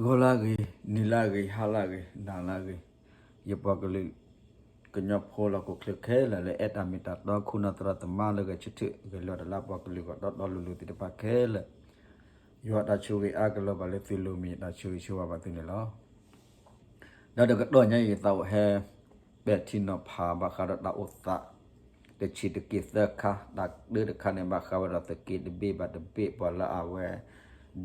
ဂီၤလၢအဂ့ၤ, နံၤလၢအဂ့ၤ, ဟါလၢအဂ့ၤ, နၤလၢအဂ့ၤ, ယပှၤကလုာ်ကညီဖိလၢဟီၣ်ခိၣ်ချၢခဲလၢာ် လၢအဲၣ်တၢ်မ့ၢ်တၢ်တီ ခိၣ်နၢ်သရၣ်သမါလၢဂဲၤဆၢထၢၣ် ဂဲၤလီၤတၢ်လၢအပှၤကလုာ်ဂီၢ် တီတီလိၤလိၤသ့ၣ်တဖၣ်ခဲလၢာ်, ယွၤတၢ်ဆိၣ်ဂ့ၤအါကလီၤဘၣ်လၢသုလိၤ မ့ၢ်ယတၢ်ဆိၣ်ဂ့ၤဆိၣ်ဝါဘၣ်သုန့ၣ်လီၤ. ဒီးတကတီၢ်ညါအံၤ ယသးအိၣ်ဟဲ ပဲာ်ထံနီၤဖးဘၣ်ဃးဒီးတၢ်အိၣ်သး တဆံးတက့ၢ်သၢခါ, တၢ်တၢတခါန့ၣ် ဘၣ်ဃးဝဲဒီးသုးက့တဘ့ၣ်ဘၣ်တဘ့ၣ် ပှၤလၢအဝဲ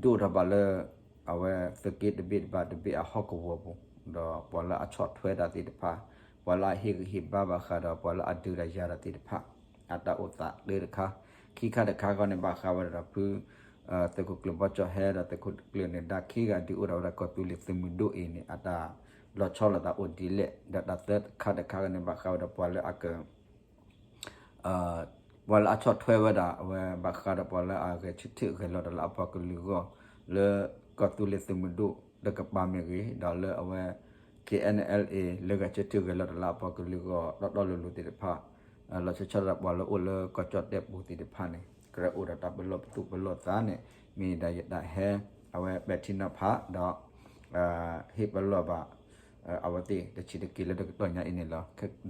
ဒိၣ်ထီၣ်ဘၣ်လၢ အဝဲသုးက့တဘ့ၣ်ဘၣ်တဘ့ၣ်အဟီၣ်ကဝီၤပူၤ, ဒီးပှၤလၢအဆီၣ်ထွဲတၢ်သ့ၣ်တဖၣ်, ပှၤလၢအဟ့ၣ်ဂံၢ်ဟ့ၣ်ဘါဘၣ်ဃးဒီးပှၤလၢအဒုးတၢ်ယၤတၢ်သ့ၣ်တဖၣ် အတၢ်အိၣ်သးတၢတခါ, ခံခါတခါဃီန့ၣ် ဘၣ်ဃးဝဲဒီးဖု သုးခိၣ်ကျၢၢ်ဘီကၠီၣ်ဟဲဒီးသုးခိၣ်ကျၢၢ်န့ၣ် ဒါခံဂၤဒုးအိၣ်ထီၣ်ဝဲဒၣ်ကီၢ်သူလ့ၤသုးမုၢ်ဒိၣ်အံၤန့ၣ် အတၢ်လီၤဆီလိာ်သးအိၣ်ဒ်လဲၣ်, ဒီးတၢ်သၢခါတခါဃီန့ၣ် ဘၣ်ဃးဝဲဒီးပှၤလၢအက ပှၤလၢအဆီၣ်ထွဲဝဲဒၣ် အဝဲဘၣ်ဃးဒီးပှၤလၢအဂဲၤဆၢထၢၣ်ဂဲၤလီၤတၢ်လၢအပှၤကလုာ်အဂီၢ် လၢကီၢ်သူလ့ၤသုးမုၢ်ဒိၣ်တကပၤမ့ၢ်ဂ့ၤ, ဒီးလၢအဝဲ K N L A လၢဂဲၤဆၢထၢၣ်ဂဲၤလီၤတၢ်လၢအပှၤကလုာ်အဂီၢ် တီတီလိၤလိၤသ့ၣ်တဖၣ်, လီၤဆီဆီဒၣ်ပှၤလၢအိၣ်လၢကီၢ်ကၠီၣ်တဲၣ်ပူၤသ့ၣ်တဖၣ်န့ၣ် ကရဲအိၣ်ဒီးတၢ်ပလီၢ်ပသူၣ်ပလီၢ်သးန့ၣ် မ့ၢ်ဒၣ်ယတၢ်ဟဲ အဝဲပဲာ်ထံနီၤဖးဒီး ဟ့ၣ်ပလီၢ်ဘၣ် အဝဲသ့ၣ်တဆံးတက့ၢ်လၢတကတီၢ်ညါအံၤန့ၣ်လီၤ.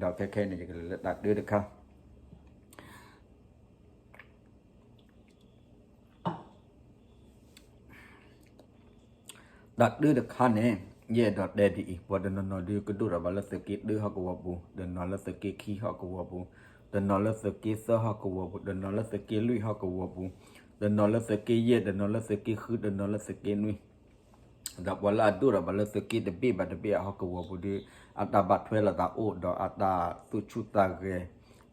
ဒီးခဲခဲအံၤန့ၣ် ယကလဲၤလၢတၢ်တၢတခါ တၢ်တၢတခါန့ၣ် ယအဲၣ်ဒိးတဲဒ်အံၤ, ပှၤတနီၤနီၤဒုးကဒိၣ်ထီၣ်ဘၣ်လၢသုးက့တၢဟီၣ်ကဝီၤပူၤ, တနီၤလၢသုးက့ခံဟီၣ်ကဝီၤပူၤ, တနီၤလၢသုးက့သၢဟီၣ်ကဝီၤပူၤ, တနီၤလၢသုးက့လွံၢ်ဟီၣ်ကဝီၤပူၤ, တနီၤလၢသုးက့ယဲၢ်, တနီၤလၢသုးက့ဃု, တနီၤလၢသုးက့နွံ ဒီးပှၤလၢအဒိၣ်ထီၣ်ဘၣ်လၢသုးက့တဘ့ၣ်ဘၣ်တဘ့ၣ်အဟီၣ်ကဝီၤပူၤဒီး အတၢ်ဘၣ်ထွဲလိာ်သးအိၣ် ဒီးအတၢ်သူၣ်ဆူၣ်သးဂဲၤ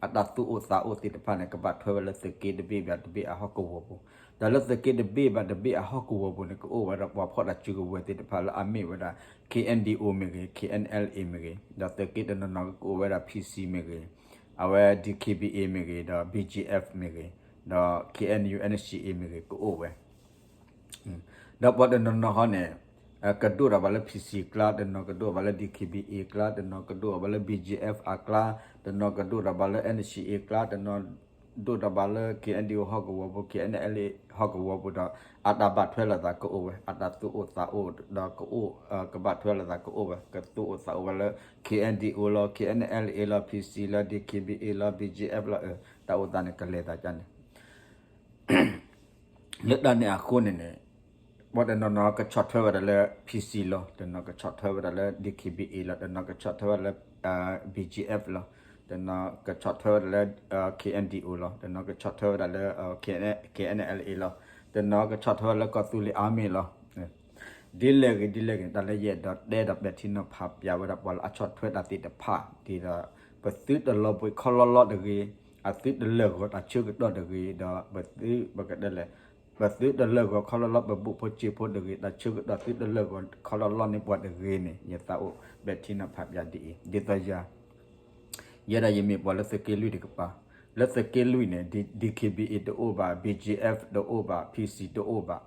အတၢ်သူၣ်အိၣ်သးအိၣ်သ့ၣ်တဖၣ်န့ၣ် ကဘၣ်ထွဲဝဲလၢသုးက့တဘ့ၣ်ဘၣ်တဘ့ၣ်အဟီၣ်ကဝီၤပူၤ, ဒီးလၢသုးက့တဘ့ၣ်ဘၣ်တဘ့ၣ်အဟီၣ်ကဝီၤပူၤန့ၣ် ကအိၣ်ဝဲဒၣ်ပှၤဖီၣ်တၢ်စုကဝဲၤသ့ၣ်တဖၣ်လၢအမ့ၢ်ဝဲဒၣ် K N D O မ့ၢ်ဂ့ၤ, K N L A မ့ၢ်ဂ့ၤ, ဒီးသုးက့တနီၤနီၤကအိၣ်ဝဲဒၣ် P C မ့ၢ်ဂ့ၤ, အဝဲ D K B A မ့ၢ်ဂ့ၤ, ဒီး B G F မ့ၢ်ဂ့ၤ, ဒီး K N U N C A မ့ၢ်ဂ့ၤ ကအိၣ်ဝဲ ဒီးပှၤတနီၤနီၤဟီန့ၣ် ကဒိၣ်ထီၣ်ဘၣ်လၢ P C အကျါ, တနီၤကဒိၣ်ဘၣ်လၢ D K B A အကျါ, တနီၤကဒိၣ်ဘၣ်လၢ B G F အကျါ, တနီၤကဒိၣ်ထီၣ်ဘၣ်လၢ N C A အကျါ, တနီၤဒိၣ်ထီၣ်ဘၣ်လၢ K N D O ဟီၣ်ကဝီၤပူၤ, K N L A ဟီၣ်ကဝီၤပူၤဒီး အတၢ်ဘၣ်ထွဲလိာ်သးကအိၣ်ဝဲ, အတၢ်သူၣ်အိၣ်သးအိၣ်ဒီးကအိၣ် ကဘၣ်ထွဲလိာ်သးကအိၣ်ဝဲ, ကသူၣ်အိၣ်သးအိၣ်ဝဲလၢ K N D O လီၤ, K N L A လီၤ, P C လီၤ, D K B A လီၤ, B G F လီၤ, တၢ်အိၣ်သးန့ၣ်ကလဲၤသးကန့ၣ် လၢတၢ်န့ၣ်အဃိန့ၣ်န့ၣ် ပှၤတနီၤနီၤကဆီၣ်ထွဲဝဲဒၣ်လၢ P C လီၤ, တနီၤကဆီၣ်ထွဲဝဲဒၣ်လၢ D K B A လီၤ, တနီၤကဆီၣ်ထွဲဝဲဒၣ်လၢ B G F လီၤ, တနီၤကဆီၣ်ထွဲဝဲဒၣ်လၢ K N D O လီၤ, တနီၤကဆီၣ်ထွဲဝဲဒၣ်လၢ K N L A လီၤ, တနီၤကဆီၣ်ထွဲဝဲလၢကီၢ်သူလ့ၤ Army လီၤ. ဒ်လဲၣ်ဂ့ၤဒ်လဲၣ်ဂ့ၤန့ၣ် တၢ်လၢယအဲၣ်ဒိးတဲဒီးပဲာ်ထံနီၤဖးပၠးဝဲဒၣ်ပှၤလၢအဆီၣ်ထွဲတၢ်သ့ၣ်တဖၣ် ဒ်သိး ပသုတလီၤဘှံးခီလီလီတဂ့ၤ, အသုတလၢာ်ဂီၤတၢ်ဆၢကတီၢ်တဂ့ၤ, ဒီးပသုပကတဲလဲၣ် ပသုတလၢာ်ဂီၤခီလီလီ ပဘူးဖိစ့ဖိတဂ့ၤ, တၢ်ဆၢကတီၢ်သုတလၢာ်ဂီၤခီလီလီန့ၢ်ပှၤတဂ့ၤန့ၣ် ယသးအိၣ်ပဲာ်ထံနီၤဖးပၠးဒ်အံၤ, ဒ်သိးယၤ ယဲဒၣ်ယမ့ၢ်ပှၤလၢသုးက့လွံၢ်တကပၤ, လၢသုးက့လွံၢ်န့ၣ် D K B A တအိၣ်ဘၣ်, B G F တအိၣ်ဘၣ်, P C တအိၣ်ဘၣ်,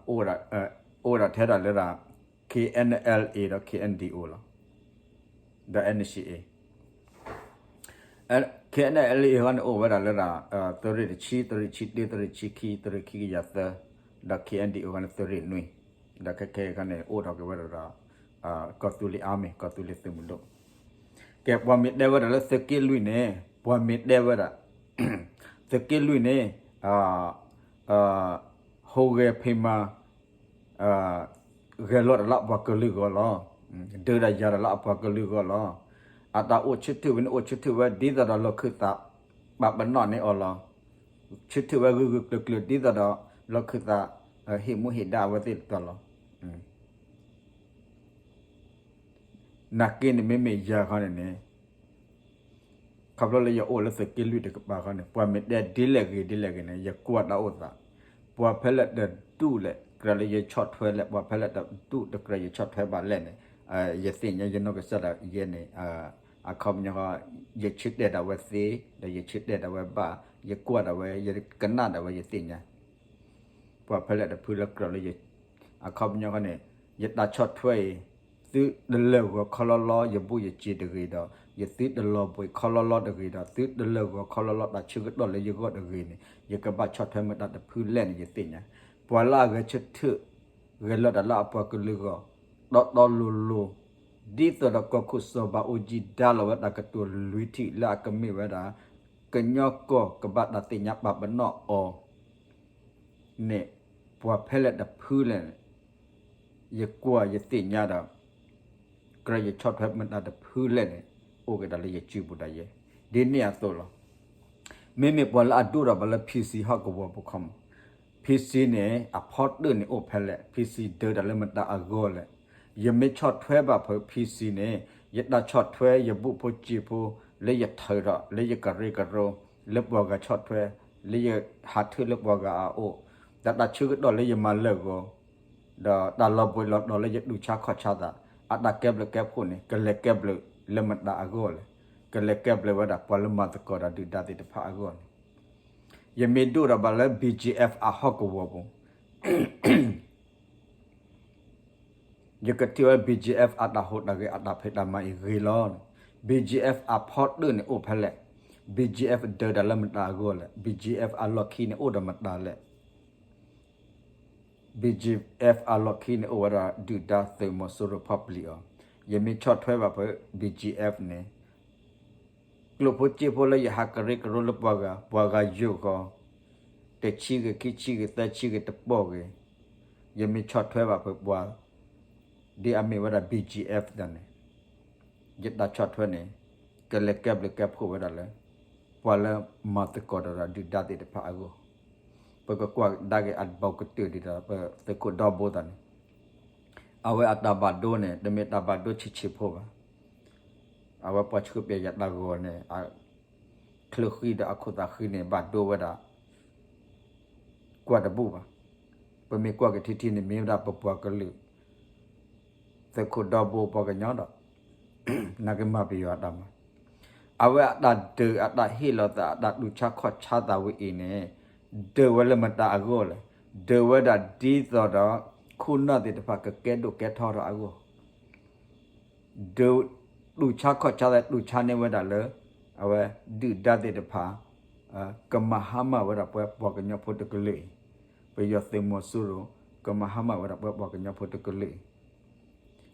အိၣ်ဒၣ်ထဲဒၣ်လၢဒၣ် K N L A ဒီး K N D O လီၤ, ဒီး N C A K N L A ဃီန့ၣ် အိၣ်ဝဲဒၣ်လၢဒၣ် သုးရ့ၣ်တဆံ, သုးရ့ၣ်ဆံတၢ, သုးရ့ၣ်ဆံခံ, သုးရ့ၣ်ခံကယၤသၢ, ဒီး K N D O ဃီန့ၣ် သုးရ့ၣ်နွံ, ဒီးခဲခဲအံၤခီန့ၣ် အိၣ်ထီၣ်က့ၤဝဲဒၣ်ဒီး ကီၢ်သူလ့ၤ Army ကီၢ်သူလ့ၤသုးမုၢ်ဒိၣ်. ကဲ ပှၤမ့ၢ်တဲဝဲဒၣ်လၢသုးက့လွံၢ်န့ၣ် ပှၤမ့ၢ်တဲဝဲဒၣ် သုးက့လွံၢ်န့ၣ် ဟူးဂဲၤဖံးမၤ ဂဲၤလိာ်တၢ်လၢအပှၤကလုာ်ဂီၢ်လီၤ. ဒုးတၢ်ယၤတၢ်လၢအပှၤကလုာ်ဂီၢ်လီၤ. အတၢ်အိၣ်ဆၢထၢၣ်ဝဲန့ၣ် အိၣ်ဆၢထၢၣ်ဝဲဒ်သိးဒီးလီၢ်ခၢၣ်သး ပာ်ပနီၣ်န့ၢ်အီၤလီၤ. ဆၢထၢၣ်ဝဲဂၢၢ်ဂၢၢ်ကျၢၤကျၢၤဒ်သိးဒီး လီၢ်ခၢၣ်သး ဟ့ၣ်မူဟ့ၣ်ဒါအဝဲသ့ၣ်တတီၤလီၤ. နာ်က့န့ၣ် မ့မ့ၢ်ယၤခီန့ၣ်န့ၣ် ခီဖျိလၢယအိၣ်လၢသုးက့လွံၢ်တကပၤခီန့ၣ် ပှၤမ့ၢ်တဲဒ်လဲၣ်ဂ့ၤဒ်လဲၣ်ဂ့ၤန့ၣ် ယကွၢ်တၢ်အိၣ်သး, ပှၤဖဲလဲၣ်တဒူၣ်လဲၣ် ကြၢးလၢယဆီၣ်ထွဲလဲၣ်, ပှၤဖဲလဲၣ်တဒူၣ်တကြၢးယဆီၣ်ထွဲဘၣ်လဲၣ်န့ၣ် ယသ့ၣ်ညါယနီၢ်ကစၢ်ဒၣ်ယဲန့ၣ် အခီပညီ ယဆၢတဲာ်ဒၣ်ဝဲသ့, ဒီးယဆၢတဲာ်ဒၣ်ဝဲဘၣ်, ယကွၢ်ဒၣ်ဝဲ ယကနၣ်ဒၣ်ဝဲ ယသ့ၣ်ညါ ပှၤဖဲလဲၣ်တဖုလၢကြၢးလၢယ အခီပညီခီန့ၣ် ယတၢ်ဆီၣ်ထွဲအံၤ သုတလၢာ်ဂီၤခီလီလီ ယဘူးယစ့တဂ့ၤဒီး ယသုတလီၤဘှံးခီလီလီတဂ့ၤဒီး သုတလၢာ်ဂီၤခီလီလီတၢ်ဆၢကတီၢ်လၢယဂီၢ်တဂ့ၤန့ၣ် ယကဘၣ်ဆီၣ်ထွဲမ့ၢ်တၢ်တဖုလဲၣ်န့ၣ် ယသ့ၣ်ညါ. ပှၤလၢအဂဲၤဆၢထၢၣ် ဂဲၤလိာ်တၢ်လၢအပှၤကလုာ်ဂီၢ် တီတီလိၤလိၤ, ဒ်သိးဒီးကီၢ်ခိၣ်စီၤဘးအူကၠံဒါလီၤဝဲတၢ်ကတိၤလွံၢ်ထံၣ်လၢအကမ့ၢ်ဝဲဒၣ် ကညီကီၢ်ကဘၣ်တၢ်သ့ၣ်ညါပာ်ပနီၣ်အီၤန့ၣ် ပှၤဖဲလဲၣ်တဖုလဲၣ်န့ၣ် ယကွၢ်ယသ့ၣ်ညါဒီး ကြၢးယဆီၣ်ထွဲမတၤတဖုလဲၣ်န့ၣ် အိၣ်က့ၤဒၣ်လၢယစုပူၤဒၣ်ယဲ ဒ်န့ၣ်အသိးလီၤ. မ့မ့ၢ်ပှၤလၢအဒိၣ်ထီၣ်ဘၣ်လၢ PC ဟီၣ်ကဝီၤပူၤခီမး PC န့ၣ် အဖီတၢၣ်န့ၣ်အိၣ်ဖဲလဲၣ်, PC ဒၢးတၢ်လၢမတၤအဂီၢ်လဲၣ်. ယမ့ၢ်ဆီၣ်ထွဲဘၣ်ဖုး PC န့ၣ် ယတၢ်ဆီၣ်ထွဲယဘူၣ်ဖိစ့ဖိ လၢယထၢၣ်ထီၣ် လၢယကရၢကရိ လၢပှၤဂၤဆီၣ်ထွဲ လၢယဟးထၢၣ်လၢပှၤဂၤအအိၣ် ဒီးတၢ်ဆၢကတီၢ်လၢယမၤလၢာ်ဂီၤ ဒီးတၢ်လီၤဘှံးလီၤတီၤလၢယတူၢ်ဆါခီၣ်ဆါသး အတၢ်ကဲဘျုးကဲဖှိၣ်န့ၣ် ကလဲၤကဲဘျုးလၢမတၤအဂီၢ်လဲၣ်. ကလဲၤကဲဘျုးဝဲဒၣ်ပှၤလၢမၤသကိးတၢ်ဒုၣ်ဒါသ့ၣ်တဖၣ်အဂီၢ်န့ၣ် ယမ့ၢ်ဒိၣ်ထီၣ်ဘၣ်လၢ BGF အဟီၣ်ကဝီၤပူၤ ယကထံၣ်ဝဲ BGF အတၢ်ဟူးတၢ်ဂဲၤအတၢ်ဖံးတၢ်မၤအံၤဂ့ၤလီၤ. BGF အဖီတၢၣ်န့ၣ်အိၣ်ဖဲလဲၣ်, BGF ဒၢးတၢ်လၢမတၤအဂီၢ်လဲၣ်, BGF အလီၢ်ခံန့ၣ်အိၣ်ဒီးမတၤလဲၣ်. BGF အလီၢ်ခံန့ၣ်အိၣ်ဝဲဒၣ်ဒုၣ်ဒါသုးမီၤစိရိၤဖီၣ်ပျံၤအီၤ, ယမ့ၢ်ဆီၣ်ထွဲဘၣ်ဖုး BGF န့ၣ် ကျိၣ်ဖိစ့ဖိလၢယဟးကရၢကရိလၢပှၤဂၤ, ပှၤဂၤယိာ်ဃီ, တဆံဂ့ၤ, ခံဆံဂ့ၤ, သၢဆံဂ့ၤ, တပီၢ်ဂ့ၤ, ယမ့ၢ်ဆီၣ်ထွဲဘၣ်ဖုးပှၤ ဒ်အမ့ၢ်ဝဲဒၣ် BGF တၢ်န့ၣ်, ယတၢ်ဆီၣ်ထွဲန့ၣ် ကလဲၤကဲဘျုးကဲဖှိၣ်ဝဲဒၣ်လၢ ပှၤလၢမၤသကိးတၢ်ဒီးဒုၣ်ဒါသ့ၣ်တဖၣ်အဂီၢ်, ပကကွၢ်ကဒါက့ၤအဘူးကတၢၢ်ဒ်သိး ပသုးခိၣ်ဒီဘိသးန့ၣ် အဝဲအတၢ်ဘၣ်ဒိန့ၣ် တမ့ၢ်တၢ်ဘၣ်ဒိဆံးဆံးဖိဘၣ်. အဝဲပှၤဆှၢပျဲယၤတၢ်ဂီၤန့ၣ် အချၢဃံဒီးအခိၣ်သးဃံန့ၣ် ဘၣ်ဒိဝဲဒၣ် ကွၢ်တဘူၣ်ဘၣ်. ပမ့ၢ်ကွၢ်က့ၤထံထံန့ၣ် မ့ၢ်ဝဲဒၣ်ပပှၤကလုာ် သုးခိၣ်ဒီဘိပှၤကညီဒီး နာ်က့မၤပယီၤအတၢ်မၤ, အဝဲအတၢ်ဒုးအတၢ်ဟ့ၣ်လီၤသး အတၢ်တူၢ်ဆါခီၣ်ဆါသးဝဲအံၤန့ၣ် ဒုးဝဲလၢမတၤအဂီၢ်လဲၣ်. ဒုးဝဲဒၣ်ဒ်သိးဒီး ခိၣ်နၢ်သ့ၣ်တဖၣ်ကကဲဒိၣ်ကဲထီထီၣ်အဂီၢ် ဒုး တူၢ်ဆါခီၣ်ဆါသး တူၢ်ဆါန့ၢ်ဝဲဒၣ်လၢ အဝဲဒုၣ်ဒါသ့ၣ်တဖၣ် ကမၤဟါမၢ်ဝဲဒၣ်ပှၤပှၤကညီဖိတကလုာ်အံၤ, ပယီၤသုးမီၤစိရိၤ ကမၤဟါမၢ်ဝဲဒၣ်ပှၤပှၤကညီဖိတကလုာ်အံၤ,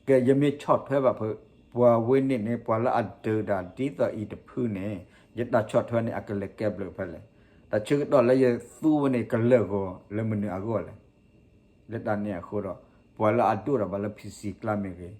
ကဲ ယမ့ၢ်ဆီၣ်ထွဲဘၣ်ဖုး ပှၤဝဲန့ၣ်န့ၣ် ပှၤလၢအဒုးတၢ်ဒ်သိးအံၤတဖုန့ၣ် ယတၢ်ဆီၣ်ထွဲန့ၣ် အကလဲၤကဲဘျုးဖဲလဲၣ်. တၢ်ဆၢကတီၢ်လၢယသူဝဲန့ၣ် ကလၢာ်ဂီၤလၢမနုၤအဂီၢ်လဲၣ်. လၢတၢ်န့ၣ်အဃိဒီး ပှၤလၢအဒိၣ်ထီၣ်ဘၣ်လၢ PC ကျါမ့ၢ်ဂ့ၤ,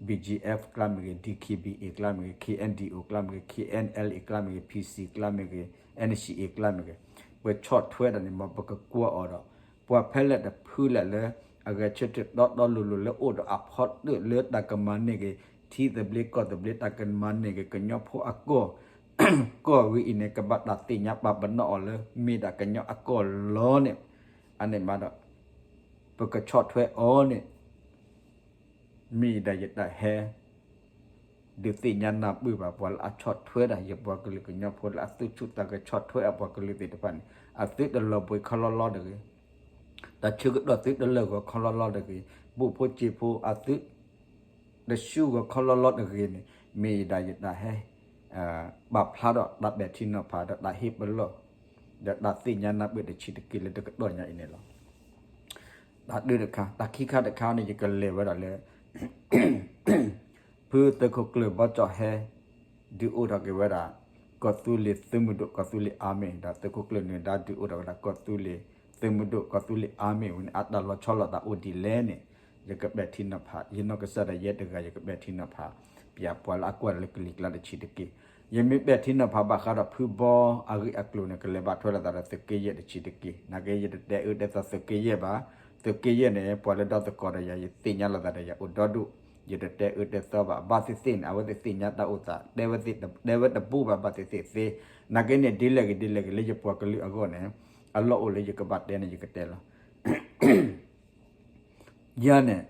BGF ကျါမ့ၢ်ဂ့ၤ, DKBA ကျါမ့ၢ်ဂ့ၤ, KNDO ကျါမ့ၢ်ဂ့ၤ, KNLA ကျါမ့ၢ်ဂ့ၤ, PC ကျါမ့ၢ်ဂ့ၤ, NCA ကျါမ့ၢ်ဂ့ၤ, ပဆီၣ်ထွဲတၢ်န့ၣ် မ်ပကကွၢ်အီၤဒီး ပှၤဖဲလဲၣ်တဖုလဲၣ်လၢ အဂဲၤဆၢထၢၣ်တီတီလိၤလိၤလၢအိၣ်ဒီးအဖီတၢၣ်လၢတၢ်ကမၤန့ၢ်က့ၤ ထံသဘျ့ကီၢ်သဘျ့ တၢ်ကမၤန့ၢ်က့ၤကညီဖိအကီၢ် ကီၢ်ဝဲအံၤန့ၣ် ကဘၣ်တၢ်သ့ၣ်ညါပာ်ပနီၣ်အီၤလၢ မ့ၢ်ဒၣ်ကညီအကီၢ်လီၤန့ၣ်, အန့ၣ်မးဒီး ပကဆီၣ်ထွဲအီၤန့ၣ် မ့ၢ်ဒၣ်ယတၢ်ဟဲ ဒုးသ့ၣ်ညါနၢ်ပၢၢ်ဘၣ် ပှၤလၢအဆီၣ်ထွဲဒၣ်ယပှၤကလုာ်ကညီဖိလၢအသုဆူၣ်သးကဆီၣ်ထွဲအပှၤကလုာ်သ့ၣ်တဖၣ်န့ၣ် အသုတလီၤဘှံးခီလီလီတဂ့ၤ, တၢ်ဆၢကတီၢ်သုတလၢာ်ဂီၤခီလီလီတဂ့ၤ, ဘူၣ်ဖိစ့ဖိအသု တဆူၣ်ဂီၤခီလီလီတဂ့ၤန့ၣ် မ့ၢ်ဒၣ်ယတၢ်ဟဲ ပာ်ဖျါထီၣ်တၢ်ပဲာ်ထံနီၤဖးဒီးတၢ်ဟ့ၣ်ပလီၢ် ဒီးတၢ်သ့ၣ်ညါနၢ်ပၢၢ်တဆံးတက့ၢ်လၢတကတီၢ်ညါအံၤန့ၣ်လီၤ. တၢ်ဒုးတခါ, တၢ်ခံခါတခါန့ၣ် ယကလဲၤဝဲဒၣ်လၢ ဖုသုးခိၣ်ကျၢၢ်ဘီကၠီၣ်ဟဲ ဒုးအိၣ်ထီၣ်က့ၤဝဲဒၣ် ကီၢ်သူလ့ၤသုးမုၢ်ဒိၣ် ကီၢ်သူလ့ၤ Army ဒီးသုးခိၣ်ကျၢၢ်နၢၤဒါ ဒုးအိၣ်ထီၣ်ဝဲဒၣ် ကီၢ်သူလ့ၤသုးမုၢ်ဒိၣ် ကီၢ်သူလ့ၤ Army ဝဲန့ၣ် အတၢ်လီၤဆီလိာ်သးအိၣ်ဒ်လဲၣ်န့ၣ် ယကပဲာ်ထံနီၤဖး, ယနီၢ်ကစၢ်ဒၣ်ယဲတဂၤ ယကပဲာ်ထံနီၤဖး ပှၤလၢအကွၢ်လၢကလံၤကျါတဆံးတက့ၢ်. ယမ့ၢ်ပဲာ်ထံနီၤဖးဘၣ်ဃးဒီးဖုဘီအဂ့ၢ်အကျိၤန့ၣ် ကလဲၤဘၣ်ထွဲလိာ်သးဒီးသုးက့ယဲၢ်တဆံးတက့ၢ်. နာ်က့ ယတတဲအၢတဲသီသုးက့ယဲၢ်ဘၣ်. သုးက့ယဲၢ်န့ၣ် ပှၤလၢဒီသကိးဒီးယၤ ယသ့ၣ်ညါလိာ်သးဒီးယၤအိၣ်ဒီဒူၣ်, ယတတဲအၢတဲသီဘၣ်. ဘၣ်သ့ၣ်သ့ၣ်န့ၣ် အဝဲသ့ၣ်သ့ၣ်ညါတၢ်အိၣ်သး တဲဝဲတဘူၣ်ဘၣ် ဘၣ်သ့ၣ်သ့ၣ်သ့. နာ်က့န့ၣ် ဒ်လဲၣ်ဂ့ၤဒ်လဲၣ်ဂ့ၤ လၢယပှၤကလုာ်အဂီၢ်န့ၣ် အလီၢ်အိၣ်လၢယကဘၣ်တဲန့ၣ် ယကတဲလီၤ. ယၤန့ၣ်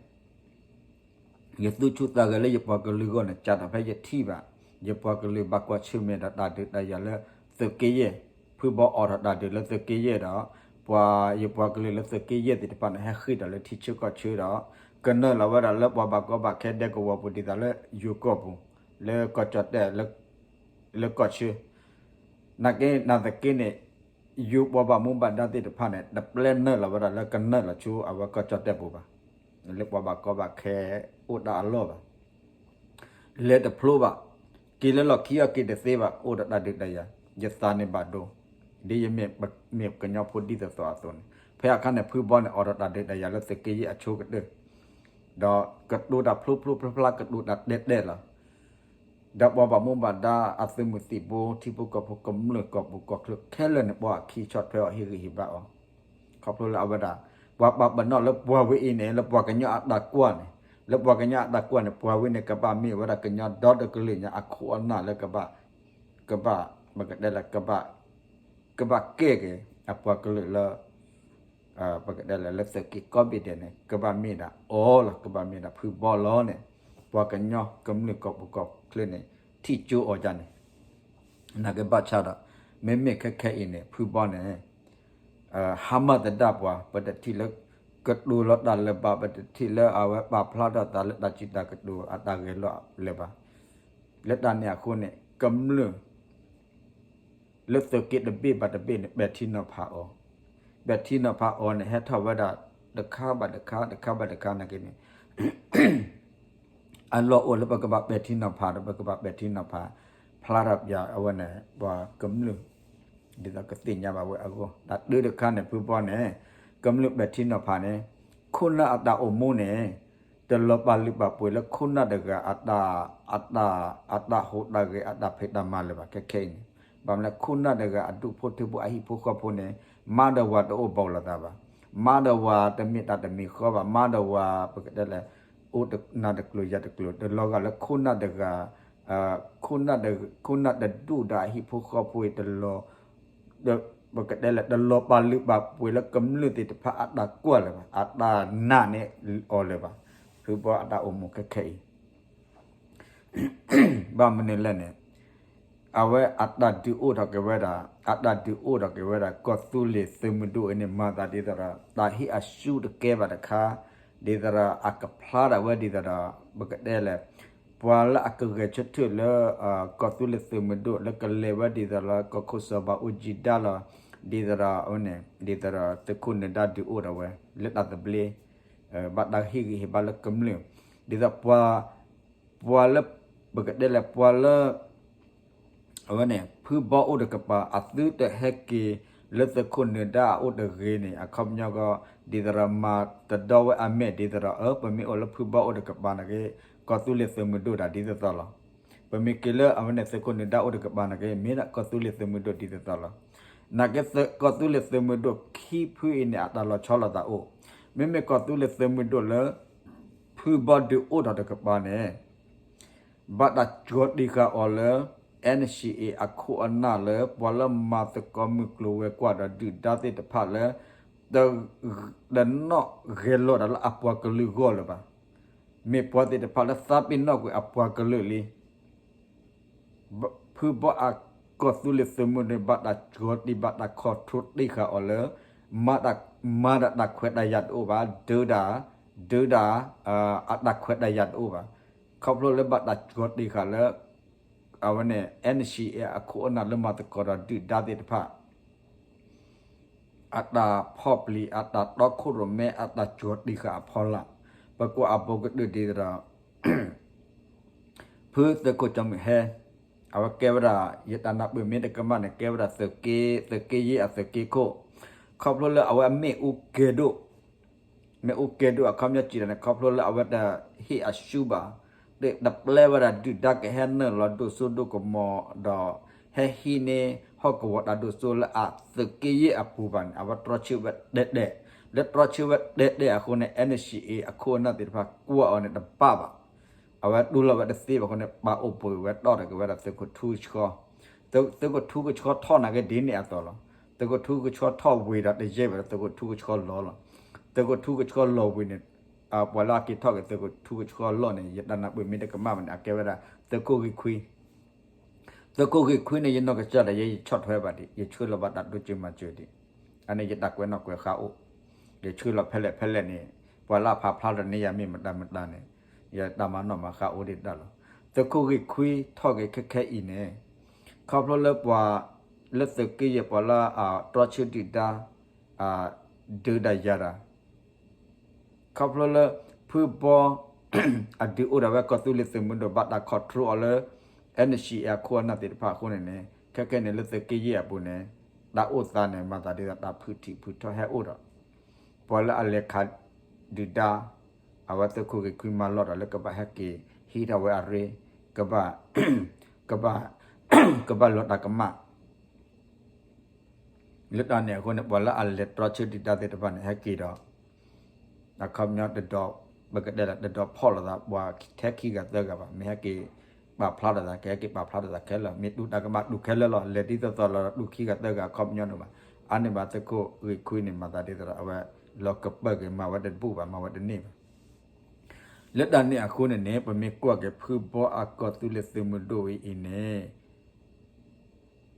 ယသူၣ်ဆူၣ်သးဂဲၤလၢယပှၤကလုာ်အဂီၢ်န့ၣ် ကးတၢ်ဖဲယထံၣ်ဘၣ် ယပှၤကလုာ်ဘၣ်ကွၢ်ဆၢၣ်မဲာ်ဒီးတၢ်ဒုးတၢ်ယၤလၢသုးက့ယဲၢ်, ဖုဘီအိးထီၣ်တၢ်ဒုးလၢသုးက့ယဲၢ်ဒီး ပှၤယပှၤကလုာ်လၢသုးက့ယဲၢ်သ့ၣ်တဖၣ်န့ၣ် ဟဲဃ့ၢ်တၢ်လၢထံဆၢကီၢ်ဆၢဒီး ကနုာ်လီၤဝဲဒၣ်လၢပှၤဘၣ်ကီဘၣ်ခဲဒဲကဝီၤပူၤ ဒ်သိးလၢယိၤကီၢ်ပူၤ လၢကီၢ်ကၠီၣ်တဲၣ် လၢကီၢ်ဆၢ နာ်က့ နာ်သက့န့ၣ် ယိၤပှၤဘၣ်မူဘၣ်ဒါသ့ၣ်တဖၣ်န့ၣ် တပျဲနုာ်လီၤဝဲဒၣ်လၢကနုာ်လီၤဆူအဝဲကီၢ်ကၠီၣ်တဲၣ်ပူၤဘၣ်. လၢပှၤဘၣ်ကီဘၣ်ခဲအိၣ်တၢ်အလီၢ်ဘၣ်. လဲၤတဖျိဘၣ်, က့ၤလၢလီၢ်ခံအီၤက့ၤတသ့ဘၣ်, အိၣ်ဒီးတၢ်ဒုးတၢ်ယၤ, ယသးန့ၣ်ဘၣ်ဒိ, ဒ်ယမ့ၢ် မ့ၢ်ကညီဖိဒ်သိးသိးအသိးန့ၣ်, ဖဲအခါန့ၣ် ဖုဘီန့ၣ် အိးထီၣ်တၢ်ဒုးတၢ်ယၤလၢသုးက့ယဲၢ်အဆိကတၢၢ်, ဒီးကတိၤတၢ်ဖျိဖျိဖျါဖျါ ကတိၤတၢ်တဲတဲလီၤ. ဒီးပှၤဘၣ်မူဘၣ်ဒါအသုးမုၢ်သံၣ်ဘိ ထံဖိကီၢ်ဖိကမျၢၢ်ကီၢ်ပူၤကီၢ်ချၢခဲလၢာ်န့ၣ် ပှၤအခံဆီၣ်ထွဲအီၤဟ့ၣ်ဂံၢ်ဟ့ၣ်ဘါအီၤ, ခီဖျိလၢအဝဲဒၣ် ပှၤပာ်ပနီၣ်လၢပှၤဝဲအံၤန့ၣ် လၢပှၤကညီအတၢ်ကွၢ်န့ၣ်, လၢပှၤကညီအတၢ်ကွၢ်န့ၣ် ပှၤဝဲန့ၣ် ကဘၣ်မ့ၢ်ဝဲဒၣ်ကညီဒီတကလုာ်ညါအခိၣ်အနၢ်လၢကဘၣ်, ကဘၣ်, ပကတဲလၢ ကဘၣ်ကဲက့ၤအပှၤကလုာ်လၢ ပကတဲလၢ လၢသုးက့ကိးဘ့ၣ်ဒဲးန့ၣ် ကဘၣ်မ့ၢ်ဒၣ်အီၤလီၤ, ကဘၣ်မ့ၢ်ဒၣ်ဖုဘီလီၤန့ၣ်, ပှၤကညီကမျၢၢ်ကီၢ်ပူၤကီၢ်ချၢန့ၣ် ထံၣ်ကၠိအီၤဒ်န့ၣ်, နာ်က့ဘၣ်ဆၣ်ဒီး မ့မ့ၢ်ခဲခဲအံၤန့ၣ် ဖုဘီန့ၣ် ဟါမၢ်သဒၣ်ပှၤ, ပတထံၣ်လၢ ကတိၤလီၤတၢ်လၢၤဘၣ်, ပတထံၣ်လၢအဝဲပာ်ဖျါထီၣ်သးလၢတၢ်စံးတၢ်ကတိၤအတၢ်ဂဲၤလိာ်လၢၤဘၣ်. လၢတၢ်န့ၣ်အဃိန့ၣ် ကမျၢၢ် လၢသုးက့တဘ့ၣ်ဘၣ်တဘ့ၣ်န့ၣ် ပဲာ်ထံနီၤဖးအီၤ, ပဲာ်ထံနီၤဖးအီၤန့ၣ် ဟဲထီၣ်ဝဲဒၣ်တခါဘၣ်တခါ တခါဘၣ်တခါနာ်က့န့ၣ် အလီၢ်အိၣ်လၢပကဘၣ်ပဲာ်ထံနီၤဖးဒီး ပကဘၣ်ပဲာ်ထံနီၤဖး ဖျါထီၣ်ပၠးအဝဲန့ၣ် ပှၤကမျၢၢ် ဒ်သိးကသ့ၣ်ညါဘၣ်ဝဲအဂီၢ်, တၢ်တၢတခါန့ၣ် ဖုဘီန့ၣ် ကမျၢၢ်ပဲာ်ထံနီၤဖးန့ၣ် ခိၣ်နၢ်အတၢ်အိၣ်မူန့ၣ် တလီၤပာ်လုၢ်ပာ်ပှ့ၤလၢခိၣ်နၢ်တဂၤအတၢ်, အတၢ်, အတၢ်ဟူးတၢ်ဂဲၤ အတၢ်ဖံးတၢ်မၤလၢၤဘၣ် ခဲခဲအံၤန့ၣ်, ဘၣ်မနုၤလဲၣ် ခိၣ်နၢ်တဂၤအဒူၣ်ဖိထၢဖိအဟံၣ်ဖိဃီဖိန့ၣ် မါဒီးဝၤတအိၣ်ဘူးလိာ်သးဘၣ်, မါဒီးဝၤတမ့ၢ်တၢ်တမံၤဃီဘၣ်, မါဒီးဝၤ ပကတဲလဲၣ် အိၣ်နၤတကျိၤယၤတကျိၤ တလီၤဂာ်လၢခိၣ်နၢ်တဂၤ ခိၣ်နၢ်တဒူၣ်ဒီးအဟံၣ်ဖိဃီဖိအံၤတလီၤ ပကတဲလဲၣ် တလီၤပာ်လုၢ်ပာ်ပှ့ၤလၢကမျၢၢ်သ့ၣ်တဖၣ်အတၢ်ကွၢ်လၢၤဘၣ်, အတၢ်နာ်န့ၢ်အီၤလၢၤဘၣ်, ဖုဘီအတၢ်အိၣ်မူခဲခဲအံၤ ဘၣ်မနုၤလဲၣ်န့ၣ် အဝဲအတၢ်ဒုးအိၣ်ထီၣ်က့ၤဝဲဒၣ်, အတၢ်ဒုးအိၣ်ထီၣ်က့ၤဝဲဒၣ် ကီၢ်သူလ့ၤသုးမုၢ်ဒိၣ်အံၤန့ၣ် မၤသးဒ်သိးဒီး တၢ်ဟ့ၣ်အရှုံးတကဲဘၣ်တခါ, ဒ်သိးဒီးအကဖျါဒၣ်ဝဲဒ်သိးဒီး ပကတဲလဲၣ် ပှၤလၢအကဂဲၤဆၢထၢၣ်လၢ ကီၢ်သူလ့ၤသုးမုၢ်ဒိၣ် လၢကလဲၤဝဲဒ်သိးလၢ ကီၢ်ခိၣ်စီၤဘးအူကၠံဒါလီၤ, ဒ်သိးဒီးအဝဲန့ၣ် ဒ်သိးဒီးသုးခိၣ်နၢၤဒါဒုးအိၣ်ထီၣ်ဝဲ လၢတၢ်သဘျ့ ဘၣ်တၢ်ဟ့ၣ်ဂံၢ်ဟ့ၣ်ဘါလၢကမျၢၢ်, ဒ်သိးပှၤ, ပှၤလၢ, ပကတဲလဲၣ် ပှၤလၢ အဝဲန့ၣ် ဖုဘီအိၣ်တကပၤ အသုတဟဲက့ၤလၢသုးခိၣ်နၢၤဒါအအိၣ်တဂ့ၤန့ၣ် အခီပညီကီး ဒ်သိးဒီးမၤတဒီဝဲအမဲာ် ဒ်သိးဒီး အၢ ပမ့ၢ်အိၣ်လၢဖုဘီအိၣ်တကပၤနာ်က့ ကီၢ်သူလ့ၤသုးမုၢ်ဒိၣ်ဒၣ်ဒ်သိးသိးလီၤ. ပမ့ၢ်က့ၤလၢအဝဲန့ၣ်သုးခိၣ်နၢၤဒါအိၣ်တကပၤနာ်က့ မ့ၢ်ဒၣ်ကီၢ်သူလ့ၤသုးမုၢ်ဒိၣ်ဒ်သိးသိးလီၤ. နာ်က့ ကီၢ်သူလ့ၤသုးမုၢ်ဒိၣ်ခံဖုအံၤန့ၣ် အတၢ်လီၤဆီလိာ်သးအိၣ်, မ့မ့ၢ်ကီၢ်သူလ့ၤသုးမုၢ်ဒိၣ်လၢ ဖုဘီဒုးအိၣ်ထီၣ်တကပၤန့ၣ် ဘၣ်တၢ်စှီၤတံၢ်ဃာ်အီၤလၢ NCA အခိၣ်အနၢ်လၢ ပှၤလၢမၤသကိးမုၢ်ကျိၤဝဲၤကွာ်ဒီးဒုၣ်ဒါသ့ၣ်တဖၣ်လၢ တ, တနီၣ်ဂဲၤလိာ်တၢ်လၢအပှၤကလုာ်ဂီၢ်လၢၤဘၣ်. မ့ၢ်ပှၤသ့ၣ်တဖၣ်လၢသးပ့ၤနီၣ်ကွံာ်အပှၤကလုာ်လံ. ဖုဘီအကီၢ်သူလ့ၤသုးမုၢ်ဒိၣ်န့ၣ် ဘၣ်တၢ်စှီၤတံၢ် ဘၣ်တၢ်ခီၣ်ထူတံၢ်ဃာ်အီၤလၢ မၤတၢ်, မၤတၢ်တၢ်ခွဲးတၢ်ယာ်တအိၣ်ဘၣ်, ဒုးတၢ်, ဒုးတၢ်, အတၢ်ခွဲးတၢ်ယာ်တအိၣ်ဘၣ်. ခီဖျိလၢဘၣ်တၢ်စှီၤတံၢ်ဃာ်လၢ အဝဲန့ၣ် NCA အခိၣ်အနၢ်လၢမၤသကိးဒီးဒုၣ်ဒါသ့ၣ်တဖၣ် အတၢ်ဖီၣ်ပျံၤ အတၢ်တီခိၣ်ရိၣ်မဲ အတၢ်စှီၤတံၢ်ဃာ်အဖီလာ်, ပကွၢ်အဘူးကတၢၢ်ဒ်သိးဒီး ဖုသုးခိၣ်စီၤမုၢ်ဟဲ အဝဲကဲဝဲဒၣ် ယတၢ်နၢ်ပၢၢ်မ့ၢ်တကမၣ်န့ၣ် ကဲဝဲဒၣ်သုးက့, သုးက့ယဲၢ်အသုးက့ခိၣ်, ခီဖျိလၢအဝဲအမ့ၣ်အူကဲၤဒိၣ်, မ့ၣ်အူကဲၤဒိၣ်အခီပညီစံးဒၣ်န့ၣ် ခီဖျိလၢအဝဲတဟ့ၣ်အရှုံးဘၣ်, တပျဲဝဲဒၣ်ဒုၣ်ဒါကဟဲနုာ်လီၤဒိၣ်စိဒိၣ်ကမီၤဒီး ဟဲဟံးန့ၢ်ဟီၣ်ကဝီၤတၢ်ဒိၣ်စိလၢအသုးက့ယဲၢ်အပူၤဘၣ်န့ၣ် အဝဲတြီဆၢဝဲတဲာ်တဲာ်, လၢတြီဆၢဝဲတဲာ်တဲာ်အဃိန့ၣ် NCA အခိၣ်အနၢ်သ့ၣ်တဖၣ်ကွၢ်အီၤန့ၣ်တဘၣ်ဘၣ်. အဝဲတူၢ်လိာ်ဝဲတသ့ဘၣ်အဃိန့ၣ် ပာ်အိၣ်ပှဲၤဝဲတီၢ်ထီၣ်က့ၤဝဲဒၣ်သုးခိၣ်ထူကဆှီ, သုးခိၣ်ထူကဆှီထီၣ်နာ်က့ဒ်န့ၣ်အသိးလီၤ. သုးခိၣ်ထူကဆှီထီၣ်ဝံၤဒီးတယံာ်ဘၣ်ဒီးသုးခိၣ်ထူကဆှီလီၤလီၤ. သုးခိၣ်ထူကဆှီလီၤဝံၤန့ၣ် ပှၤလၢအက့ၤထီၣ်က့ၤသုးခိၣ်ထူကဆှီလီၢ်န့ၣ် ယတၢ်နၢ်ပၢၢ်မ့ၢ်တကမၣ်ဘၣ်န့ၣ် အကဲဝဲဒၣ် သုးခိၣ်ဂ့ၢ်ခွံ သုးခိၣ်ဂ့ၢ်ခွံန့ၣ် ယနီၢ်ကစၢ်ဒၣ်ယဲ ယဆီၣ်ထွဲဘၣ်ဒံး ယဆှၢလီၤဘၣ်တၢ်ဒိၣ်ကၠိမၤစၢၤဒံး, အန့ၣ်ယတၢ်ကွဲးနီၣ်ကွဲးဃါအိၣ်, ယဆှၢလီၤဖဲလဲၣ်ဖဲလဲၣ်န့ၣ် ပှၤလၢအဖးဖျါထီၣ်န့ၢ်ယၤမ့ၢ်မတၤမတၤန့ၣ် ယတၢ်မၤနီၣ်မၤဃါအိၣ်ဒံးတၢ်လီၤ. သုးခိၣ်ဂ့ၢ်ခွံထီၣ်က့ၤခဲခဲအံၤန့ၣ် ခီဖျိလၢပှၤ လၢသုးက့ယဲၢ်ပှၤလၢအတြီဆၢဒုၣ်ဒါ ဒုးတၢ်ယၤတၢ် ခီဖျိလၢ ဖုဘီ အဒုးအိၣ်ဒၣ်ဝဲကီၢ်သူလ့ၤသုးမုၢ်ဒိၣ် ဘၣ်တၢ် control အီၤလၢ N C A အခိၣ်အနၢ်သ့ၣ်တဖၣ်အဃိန့ၣ်န့ၣ် ခဲခဲန့ၣ်လၢသုးက့ယဲၢ်အပူၤန့ၣ် တၢ်အိၣ်သးန့ၣ် မၤသးဒ်သိးတၢ်ဖုးထံးဖုးထီၣ်ဟဲအိၣ်ဒီး ပှၤလၢအလဲၤခးဒုၣ်ဒါ အဝဲသုးခိၣ်ဂ့ၢ်ခွံမၤလီၤဒီးလၢကဘၣ်ဟဲက့ၤဟံးထီၣ်ဝဲအရ့ ကဘၣ် ကဘၣ် ကဘၣ်လီၤတၢ်ကမၣ် လၢတၢ်န့ၣ်အဃိန့ၣ် ပှၤလၢအလဲၤတြီဆၢဒုၣ်ဒါသ့ၣ်တဖၣ်န့ၣ် ဟဲက့ၤဒီး အခီပညီ တဒီး ပကတဲလၢ တဒီးဖီၣ်လိာ်သး ပှၤထဲခံဂၤသၢဂၤဘၣ်. မ့ၢ်ဟဲက့ၤပာ်ဖျါလိာ်သး ကဟဲက့ၤပာ်ဖျါလိာ်သးခဲလၢာ်, မ့ၢ်တူၢ်တၢ်ကမၣ်တူၢ်ခဲလၢာ်လီၤ. လဲၤဒ်သိးသိးလီၤ တူၢ်ခံဂၤသၢဂၤအခီပညီန့ၣ်ဘၣ်. အါန့ၢ်ဘၣ်သုးခိၣ်ဂ့ၢ်ခွံန့ၣ် မၤသးဒ်သိးဒီး အဝဲလီၤကပၢၢ်က့ၤ မၤဝဲတဘူၣ်ဘၣ် မၤဝဲတန့ၢ်ဘၣ်. လၢတၢ်န့ၣ်အဃိန့ၣ်န့ၣ် ပမ့ၢ်ကွၢ်က့ၤဖုဘီအကီၢ်သူလ့ၤသုးမုၢ်ဒိၣ်ဝဲအံၤန့ၣ်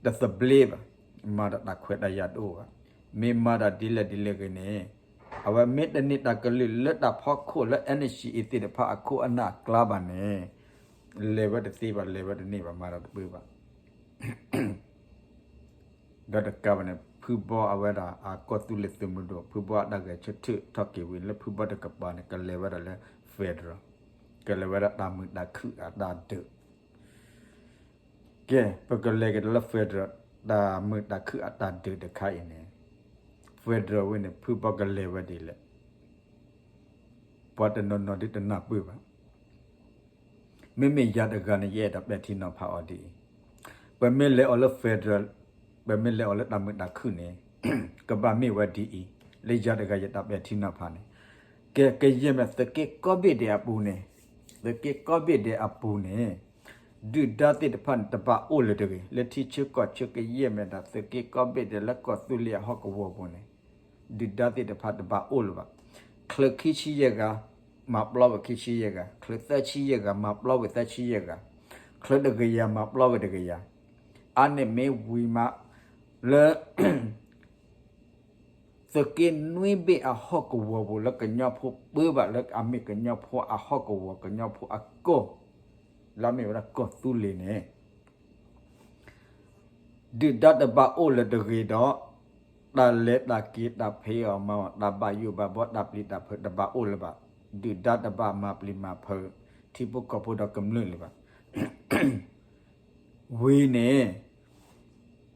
တသဘျ့ဘၣ်, မၤဒီးတၢ်ခွဲးတၢ်ယာ်တအိၣ်ဘၣ်. မ့ၢ်မၤဒီးဒ်လဲၣ်ဒ်လဲၣ်ဂ့ၤန့ၣ် အဝဲမ့ၢ်တန့ၢ်တၢ်ကလုၢ်လၢတၢ်ဖီခိၣ်လၢ N C A သ့ၣ်တဖၣ်အခိၣ်အနၢ်အကျါဘၣ်န့ၣ် လဲၤဝဲတသ့ဘၣ်, လဲၤဝဲတန့ၢ်ဘၣ်, မၤဒီးတပၢၢ်ဘၣ်. ဒီးတကးဘၣ်န့ၣ် ဖုဘီအဝဲဒၣ်အကီၢ်သူလ့ၤသုးမုၢ်ဒိၣ် ဖုဘီအတၢ်ဂဲၤဆၢထၢၣ်ထီၣ်က့ၤဝံၤလၢဖုဘီတကပၤန့ၣ် ကလဲၤဝဲဒၣ်လၢ federal, ကလဲၤဝဲဒၣ်တၢ်မုာ်တၢ်ခုၣ်အတၢ်ဒုး ကဲ ပကလဲၤက့ၤဒီးလၢ federal တၢ်မုာ်တၢ်ခုၣ်အတၢ်ဒုးတခါအံၤန့ၣ် federal ဝဲန့ၣ် ဖုဘီကလဲၤဝဲဒ်လဲၣ်, ပှၤတနီၤနီၤဒုးတနၢ်ပၢၢ်ဘၣ်. မ့မ့ၢ်ယၤတဂၤန့ၣ် ယအဲၣ်ဒိးပဲာ်ထံနီၤဖးအီၤဒ်အံၤ, ပမ့ၢ်လဲၤအီၤလၢ federal, ပမ့ၢ်လဲၤအီၤလၢတၢ်မုာ်တၢ်ခုၣ်န့ၣ် ကဘၣ်မ့ၢ်ဝဲဒ်အံၤ, လၢယၤတဂၤယတၢ်ပဲာ်ထံနီၤဖးန့ၣ်, ကဲ ကယဲၢ်မ့ၢ်သုးက့ကိးဘ့ၣ်ဒဲးအပူၤန့ၣ်, သုးက့ကိးဘ့ၣ်ဒဲးအပူၤန့ၣ် ဒုၣ်ဒါသ့ၣ်တဖၣ်န့ၣ် တဘၣ်အိၣ်လၢၤတဂ့ၤ, လၢထံဆၢကီၢ်ဆၢကယဲၢ်မ့ၢ်ဒၣ် သုးက့ကိးဘ့ၣ်ဒဲးလၢကီၢ်သူလ့ၤအဟီၣ်ကဝီၤပူၤန့ၣ် ဒုၣ်ဒါသ့ၣ်တဖၣ်တဘၣ်အိၣ်လၢၤဘၣ်. ချၢခံဆံယဲၢ်ဂၤ မၤပျီဝဲခံဆံယဲၢ်ဂၤ, ချၢသၢဆံယဲၢ်ဂၤ မၤပျီဝဲသၢဆံယဲၢ်ဂၤ, ချၢတကယၤ မၤပျီဝဲတကယၤ, အါန့ၢ်မ့ၢ်ဝံၤမး လၢ သုးက့နွံဘ့ၣ်အဟီၣ်ကဝီၤပူၤလၢကညီဖိပၢဘၣ်လၢအမ့ၢ်ကညီဖိအဟီၣ်ကဝီၤ ကညီဖိအကီၢ် လၢအမ့ၢ်ဝဲဒၣ်ကီၢ်သူလ့ၤန့ၣ် ဒုၣ်ဒါတဘၣ်အိၣ်လၢၤတဂ့ၤဒီး တၢ်လဲၤတၢ်က့ၤတၢ်ဖံးအီၣ်မၤအီၣ် တၢ်ဘၣ်ယိၣ်ဘၣ်ဘီ တၢ်ပျံၤတၢ်ဖုးတဘၣ်အိၣ်လၢၤဘၣ်. ဒုၣ်ဒါတဘၣ်မၤပျံၤမၤဖုး ထံဖိကီၢ်ဖိဒီးကမျၢၢ်လၢၤဘၣ်. ဝံၤန့ၣ်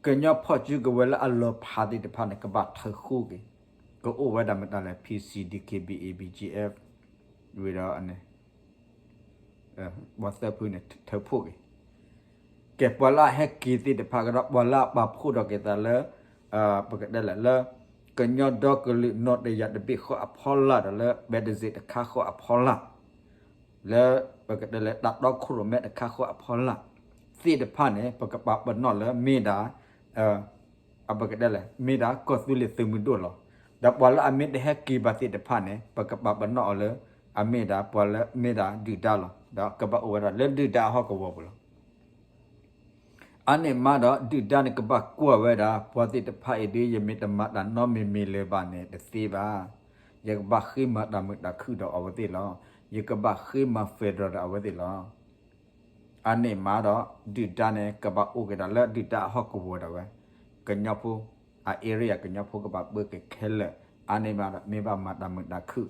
ကညီဖီၣ်စုကဝဲၤလၢအလီၤဖးသ့ၣ်တဖၣ်န့ၣ် ကဘၣ်ထၢဃိက့ၤ, ကအိၣ်ဝဲဒၣ်မတၤလဲၣ် P C, D K B A, B G F ဝံၤဒီး ပှၤသၢဖုန့ၣ် ထၢဖှိၣ်က့ၤ. ကဲ ပှၤလၢအဟဲက့ၤသ့ၣ်တဖၣ်ကဒီး ပှၤလၢအပာ်ဖှိၣ်ထီၣ်က့ၤသးလၢ ပကတဲလဲၣ်လၢ ကညီဒီကလုာ်နီၣ်တယၤတဘ့ၣ်ဃီအဖီလာ်ဒီးလၢ ဘဲးတစ့းတခါဃီအဖီလာ် လၢ ပကတဲလဲၣ် တၢ်တီခိၣ်ရိၣ်မဲတခါဃီအဖီလာ် သ့ၣ်တဖၣ်န့ၣ် ပကပာ်ပနီၣ်လၢမ့ၢ်ဒၣ် ပကတဲလဲၣ် မ့ၢ်ဒၣ်ကီၢ်သူလ့ၤသုးမုၢ်ဒိၣ်လီၤ. ဒီးပှၤလၢအမ့ၢ်တဟဲက့ၤဘၣ်သ့ၣ်တဖၣ်န့ၣ် ပကပာ်ပနီၣ်အီၤလၢ အမ့ၢ်ဒၣ်ပှၤလၢမ့ၢ်ဒၣ်ဒုၣ်ဒါလီၤ. ဒီးကဘၣ်အိၣ်ဝဲဒၣ်လၢဒုၣ်ဒါအဟီၣ်ကဝီၤပူၤလီၤ. အါန့ၢ်မးဒီး ဒုၣ်ဒါန့ၣ်ကဘၣ်ကွၢ်ဝဲဒၣ် ပှၤသ့ၣ်တဖၣ်အံၤဒုး ယမ့ၢ်တမၤတၢ်နီတမံၤမံၤလၢၤဘၣ်န့ၣ် တသ့ဘၣ်. ယကဘၣ်ဃ့မၤတၢ်မုာ်တၢ်ခုၣ်ဒီးအဝဲသ့ၣ်လီၤ. ယကဘၣ်ဃ့မၤ federal ဒီးအဝဲသ့ၣ်လီၤ. အါန့ၢ်မးဒီး ဒုၣ်ဒါန့ၣ် ကဘၣ်အိၣ်က့ၤဒၣ်လၢဒုၣ်ဒါအဟီၣ်ကဝီၤဒၣ်ဝဲ, ကညီဖိ အ area ကညီဖိကဘၣ်ပၢက့ၤခဲလၢာ်. အါန့ၢ်မးဒီး မ့ၢ်ဘၣ်မၤတၢ်မုာ်တၢ်ခုၣ်,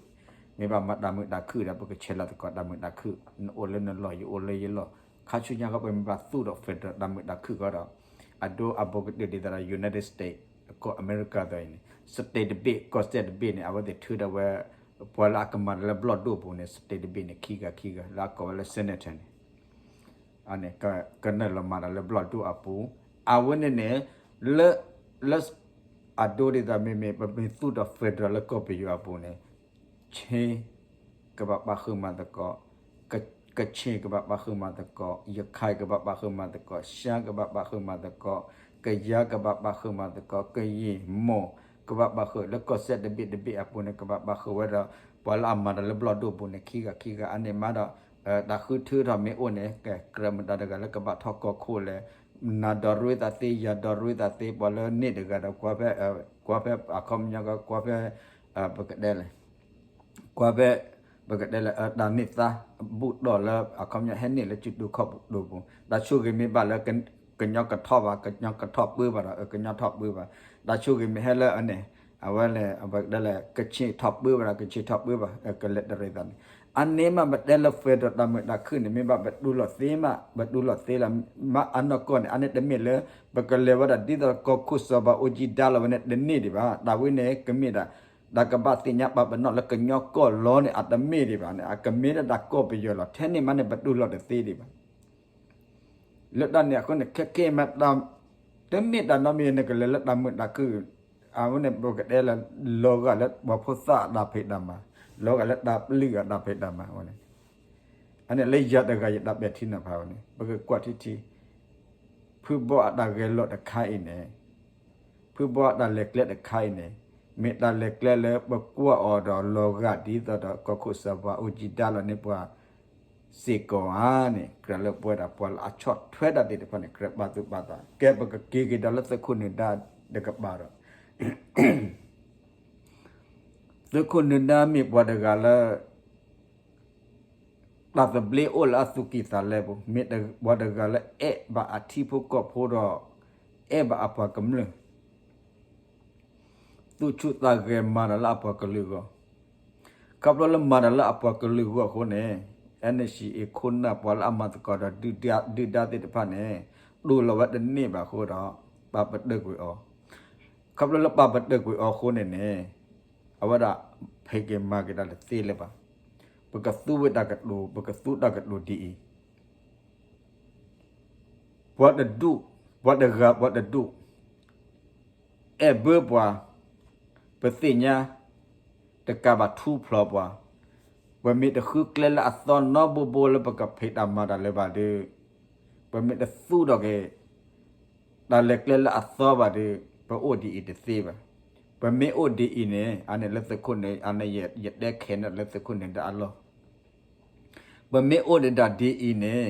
မ့ၢ်ဘၣ်မၤတၢ်မုာ်တၢ်ခုၣ်ဒီး ပကဆဲးလီၤသကိးတၢ်မုာ်တၢ်ခုၣ်, နအိၣ်လၢနလီၢ် ယအိၣ်လၢယလီၢ်, ခါဆူညါခီ ပမ့ၢ်ဘၣ်သူၣ်ဒီး federal တၢ်မုာ်တၢ်ခုၣ်ဃီဒီး အဒိအဘိကတၢၢ်ဒ်သိးဒီး United States ကီၢ်အမဲရကၤသ့ၣ်အံၤန့ၣ် state တဘ့ၣ် ကီၢ်စဲၣ်တဘ့ၣ်န့ၣ် အဝဲသ့ၣ်ထုးထီၣ်ဝဲ ပှၤလၢအကမၤတၢ်လၢဘျီၣ်ဒိၣ်ပူၤန့ၣ် state တဘ့ၣ်န့ၣ် ခံဂၤခံဂၤ လၢအကိးဝဲလၢ senator န့ၣ် အန့ၣ် ကနုာ်လီၤမၤတၢ်လၢဘျီၣ်ဒိၣ်အပူၤ, အဝဲန့ၣ်န့ၣ် လၢ လၢ အဒိဒ်သိးမ့မ့ၢ် ပမ့ၢ်သူၣ်ဒီး federal လၢကီၢ်ပယီၤအပူၤန့ၣ် ချ့ ကဘၣ်ပာ်ဃုာ်မၤသကိး, ကချ့ၣ်ကဘၣ်ပာ်ဃုာ်မၤသကိး, ရခၢၣ်ကဘၣ်ပာ်ဃုာ်မၤသကိး, ရှမ်းကဘၣ်ပာ်ဃုာ်မၤသကိး, ကယၤကဘၣ်ပာ်ဃုာ်မၤသကိး, ကယံာ်မိၢ်ကဘၣ်ပာ်ဃုာ် လၢကီၢ်စဲၣ်တဘ့ၣ်တဘ့ၣ်အပူၤန့ၣ် ကဘၣ်ပာ်ဃုာ်ဝဲဒီး ပှၤလၢအမၤတၢ်လၢဘျီၣ်ဒိၣ်ပူၤန့ၣ် ခံဂၤခံဂၤ အန့ၣ်မးဒီး တၢ်ဃုထၢထီၣ်မ့ၢ်အိၣ်န့ၣ် ကဲ ကြၢးမတၤတဂၤလၢကဘၣ်ထီၣ်ကီၢ်ခိၣ်လဲၣ်, နၤဒီးရ့သးသ့ ယၤဒီးရ့သးသ့ ပှၤလၢန့ၣ်တဂၤဒီး ကွၢ်ဖဲ ကွၢ်ဖဲအခီပညီ ကွၢ်ဖဲ ပကတဲလဲၣ် ကွၢ်ဖဲ ပကတဲလဲၣ် တၢ်န့ၢ်သါ ဘူၣ်တီၢ်လၢအခီပညီဟဲန့ၢ်လၢစုတူခီၣ်ပူၤဒိၣ်ပူၤ တၢ်ဆိၣ်ဂ့ၤမ့ၢ်ဘၣ်လၢ ကညီကထီၣ်ဘၣ် ကညီကထီၣ်ပၢဘၣ်ဒီး ကညီထီၣ်ပၢဘၣ် တၢ်ဆိၣ်ဂ့ၤမ့ၢ်ဟဲလၢအန့ၣ် အဝဲန့ၣ် အဝဲတဲလၢ ကချ့ၣ်ထီၣ်ပၢဘၣ်ဒီး ကချ့ၣ်ထီၣ်ပၢဘၣ် ကလဲၤတရံးသးန့ၣ် အန့ၣ်မး ပတဲလၢ federal တၢ်မုာ်တၢ်ခုၣ်န့ၣ် မ့ၢ်ဘၣ်ပတူၢ်လိာ်သ့မး ပတူၢ်လိာ်သ့လီၤ. မ့ၢ်အနီၢ်ကီၢ်န့ၣ် အန့ၣ်တမ့ၢ်လၢ ပကလဲၤဝဲဒၣ်ဒ်သိးကီၢ်ခိၣ်စီၤဘးအူကၠံဒါလီၤဝဲန့ၣ် တန့ၢ်ဒံးဘၣ်. တၢ်ဝဲန့ၣ် ကမ့ၢ်ဒၣ် တၢ်ကဘၣ်သ့ၣ်ညါပာ်ပနီၣ်လၢကညီကီၢ်လီၤန့ၣ် အတမ့ၢ်ဒံးဘၣ်န့ၣ် အကမ့ၢ်ဒၣ်တၢ်ကီၢ်ပယီၤလီၤ. ထဲန့ၣ်မးန့ၣ် ပတူၢ်လိာ်တသ့ဒံးဘၣ်. လၢတၢ်န့ၣ်အဃိန့ၣ် ခဲကဲမး တမ့ၢ်တၢ်နီတမံၤ နကလဲၤလၢတၢ်မုာ်တၢ်ခုၣ် အဝဲန့ၣ် ပကတဲလၢ လီၤဂာ်လၢပှၤဖိသၣ်အတၢ်ဖံးတၢ်မၤ လီၤဂာ်လၢတၢ်ပျုၢ်အတၢ်ဖံးတၢ်မၤဝဲန့ၣ် အန့ၣ်လၢယၤတဂၤယတၢ်ပဲာ်ထံနီၤဖးဝဲန့ၣ် ပကကွၢ်ထံထံ ဖုဘီအတၢ်ဂဲၤလိာ်တခါအံၤန့ၣ် ဖုဘီအတၢ်လဲၤကျဲတခါအံၤန့ၣ် မ့ၢ်တၢ်လဲၤကျဲလၢပကွၢ်အီၤဒီးလီၤဂာ်ဒ်သိးဒီးကီၢ်ခိၣ်စီၤဘးအူကၠံဒါလီၤန့ၢ်ပှၤစ့ၢ်ကီးဧါန့ၣ် ကြၢးလၢပဝဲဒၣ်ပှၤလၢအဆီၣ်ထွဲတၢ်သ့ၣ်တဖၣ်န့ၣ် ကြၢးပာ်သူၣ်ပာ်သး ကဲပကက့ၤက့ၤဒီးလၢသုးခိၣ်နၢၤဒါတကပၤဒီး သုးခိၣ်နၢၤဒါမ့ၢ်ပှၤတဂၤလၢ တၢ်သဘျ့အိၣ်လၢအသူၣ်ကံၢ်သးလဲပူၤ မ့ၢ်ပှၤတဂၤလၢအဲၣ်ဘၣ်အထံဖိကီၢ်ဖိဒီး အဲၣ်ဘၣ်အပှၤကမျၢၢ် သူၣ်ဆူၣ်သးဂဲၤမၤတၢ်လၢအပှၤကလုာ်အဂီၢ် ခီဖျိလၢမၤတၢ်လၢအပှၤကလုာ်အဂီၢ်အဃိန့ၣ် NCA ခိၣ်နၢ်ပှၤလၢအမၤသကိးဒီးဒုၣ်ဒါသ့ၣ်တဖၣ်န့ၣ် တူၢ်လိာ်ဝဲတန့ၢ်ဘၣ်အဃိဒီး ပာ်ပတုာ်ကွံာ်အီၤ ခီဖျိလၢပာ်ပတုာ်ကွံာ်အီၤအဃိန့ၣ်န့ၣ် အဝဲဒၣ်ဖံးက့ၤမၤက့ၤတၢ်တသ့လၢၤဘၣ်. ပကသူဝဲတၢ်ကတိၤ ပကသူတၢ်ကတိၤဒ်အံၤ ပှၤတဒူၣ် ပှၤတဂၤပှၤတဒူၣ် အဲၣ်ဘၢပှၤ ပသ့ၣ်ညါ တကးဘၣ်ထူဖျိးပှၤ ပမ့ၢ်တဃုကျဲလၢအသီနီတဘိဘိလၢပကဖံးတၢ်မၤတၢ်လၢၤဘၣ်ဒီး ပမ့ၢ်တသူဒီးက့ၤ တၢ်လဲၤကျဲလၢအသီဘၣ်ဒီး ပအိၣ်ဒ်အံၤတသ့ဘၣ်. ပမ့ၢ်အိၣ်ဒ်အံၤန့ၣ် အန့ၣ်လၢသုးခိၣ်နၢၤ အန့ၣ်ယတဲခဲန့ၣ်လၢသုးခိၣ်နၢၤဒါအလီၢ် ပမ့ၢ်အိၣ်ဒံးဒ်အံၤန့ၣ်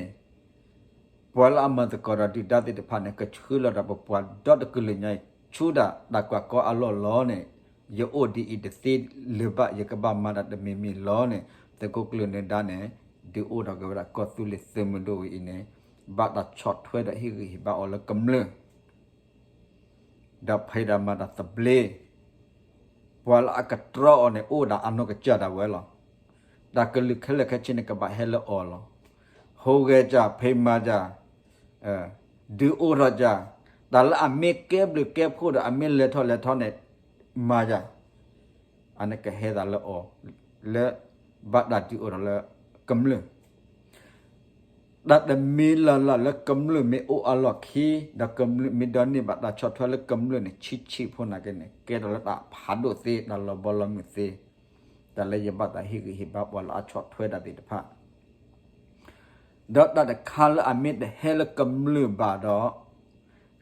ပှၤလၢအမၤသကိးဒီးဒုၣ်ဒါသ့ၣ်တဖၣ်န့ၣ် ကဆှၢလီၤဒီးပပှၤဒီတကလုာ်ညါအံၤ ဆူဒၣ်တၢ်ကွၢ်ကီအလီၢ်လီၤန့ၣ် ယအိၣ်ဒ်အံၤတသ့လၢၤဘၣ် ယကဘၣ်မၤတၢ်တမံၤမံၤလီၤန့ၣ် သုးခိၣ်ကျၢၢ်နၢၤဒါန့ၣ် ဒုးအိၣ်ထီၣ်က့ၤဝဲဒၣ်ကီၢ်သူလ့ၤသုးမုၢ်ဒိၣ်ဝဲအံၤန့ၣ် ဘၣ်တၢ်ဆီၣ်ထွဲဒီးဟ့ၣ်ဂံၢ်ဟ့ၣ်ဘါအီၤလၢကမျၢၢ် ဒီးဖံးတၢ်မၤတၢ်သဘျ့ ပှၤလၢအကတြီအီၤန့ၣ် အိၣ်ဒၣ်အနီၢ်ကစၢ်ဒၣ်ဝဲလီၤ. တၢ်ကလုၢ်ခဲလၢာ်ခဲဆ့န့ၣ် ကဘၣ်ဟဲလၢအီၤလီၤ. ဟူးဂဲၤစၢ် ဖံးမၤစၢ် ဒုးအိၣ်ထီၣ်စၢ် တၢ်လၢအမ့ၢ်ကဲဘျုးကဲဖှိၣ်ဒီး အမ့ၢ်လဲၤထီၣ်လဲၤထီန့ၣ် မၤစၢ် အန့ၣ်ကဟဲသးလၢအီၤ လၢဘၣ်တၢ်ဒုးအိၣ်ထီၣ်လၢကမျၢၢ် တၢ်တမံၤလၢ်လၢ်လၢကမျၢၢ်မ့ၢ်အိၣ်အလီၢ်ခံ ဒီးကမျၢၢ်မ့ၢ်ဒိးန့ၢ်ဘၣ်တၢ်ဆီၣ်ထွဲလၢကမျၢၢ်န့ၣ် ဆံးဆံးဖိနာ်က့န့ၣ် ကဲထီၣ်လၢတၢ်ဖးဒိၣ်သ့ တၢ်လီၤဘီလီၤမုၢ်သ့ တၢ်လၢယဘၣ်တၢ်ဟ့ၣ်ဂံၢ်ဟ့ၣ်ဘါပှၤလၢအဆီၣ်ထွဲတၢ်သ့ၣ်တဖၣ် ဒီးတၢ်တခါလၢအမ့ၢ်တဟဲလၢကမျၢၢ်ဘၣ်ဒီး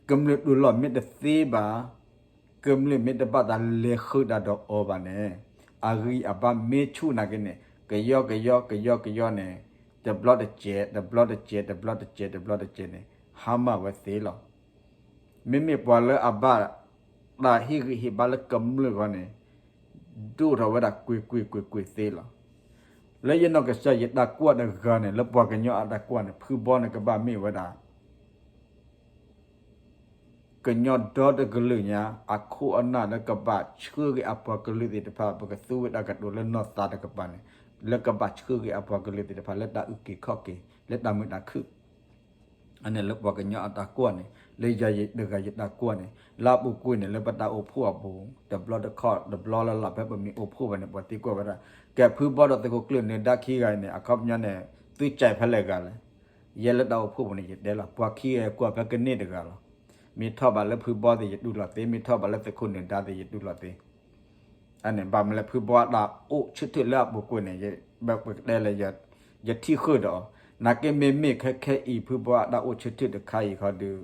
ကမျၢၢ်တူၢ်လိာ်မ့ၢ်တသ့ဘၣ် ကမျၢၢ်မ့ၢ်တဘၣ်တၢ်လဲၤဃုာ်တၢ်ဒီးအီၤဘၣ်န့ၣ် အဂံၢ်အဘါမ့ၢ်ဆူၣ်နာ်က့န့ၣ် ကယီကယီကယီကယီန့ၣ် တဘျီတစဲး တဘျီတစဲး တဘျီတစဲး တဘျီတစဲးန့ၣ် ဟါမၢ်ဝဲသ့လီၤ. မ့မ့ၢ်ပှၤလၢအဘၣ်တၢ်ဟ့ၣ်ဂံၢ်ဟ့ၣ်ဘါလၢကမျၢၢ်ဂီၢ်န့ၣ် ဒိၣ်ထီၣ်ဝဲဒၣ်ကွ့ၢ်ကွ့ၢ်ကွ့ၢ်ကွ့ၢ်သ့လီၤ. လၢယနီၢ်ကစၢ်ယတၢ်ကွၢ်တဂၤန့ၣ် လၢပှၤကညီအတၢ်ကွၢ်န့ၣ် ဖုဘီန့ၣ်ကဘၣ်မ့ၢ်ဝဲဒၣ် ကညီဒီတကလုာ်ညါ အခိၣ်အနၢ်လၢကဘၣ်ဆှၢက့ၤအပှၤကလုာ်သ့ၣ်တဖၣ် ပကသူဝဲတၢ်ကတိၤလၢနီၢ်သးတကပၤန့ၣ် လၢကဘၣ်ဆှၢက့ၤအပှၤကလုာ်သ့ၣ်တဖၣ်လၢတၢ်အုၣ်က့ၤခီၣ်က့ၤ လၢတၢ်မုာ်တၢ်ခုၣ် အန့ၣ်လၢပှၤကညီအတၢ်ကွၢ်န့ၣ် လၢယၤတဂၤယတၢ်ကွၢ်န့ၣ် လၢအပူၤကွံာ်န့ၣ် လၢပတၢ်အိၣ်ဖှိၣ်အပူၤ တဘျီတခီၣ်တဘျီလၢ်လၢ်ဖဲပမ့ၢ်အိၣ်ဖှိၣ်ဘၣ်န့ၣ် ပှၤသံကွၢ်ဝဲဒၣ် ကဲဖုဘီဒီးသုးခိၣ်ကျၢၢ်နၢၤဒါခံဂၤန့ၣ် အခီပညီန့ၣ် သုစဲးဖဲလဲၣ်ဂၤလဲၣ်. ယဲလၢတၢ်အိၣ်ဖှိၣ်ပူၤန့ၣ် ယတဲလီၤ ပှၤခံဂၤကွၢ်ဖဲကန့ၢ်တဂၤလီၤ. မ့ၢ်ထီၣ်ဘးလၢဖုဘီသ့ၣ်ယတူၢ်လိာ်သ့ မ့ၢ်ထီၣ်ဘးလၢသုးခိၣ်နၢၤဒါသ့ၣ်ယတူၢ်လိာ်သ့ အန့ၣ် ဘၣ်မနုၤလဲၣ် ဖုဘီအတၢ်အိၣ်ဆၢထၢၣ်လၢအပူၤကွံာ်န့ၣ် ပကတဲလၢ ယထံၣ်ဃုာ်ဒီး နာ်က့မ့မ့ၢ်ခဲခဲအံၤ ဖုဘီအတၢ်အိၣ်ဆၢထၢၣ်တခါအံၤခီဒီး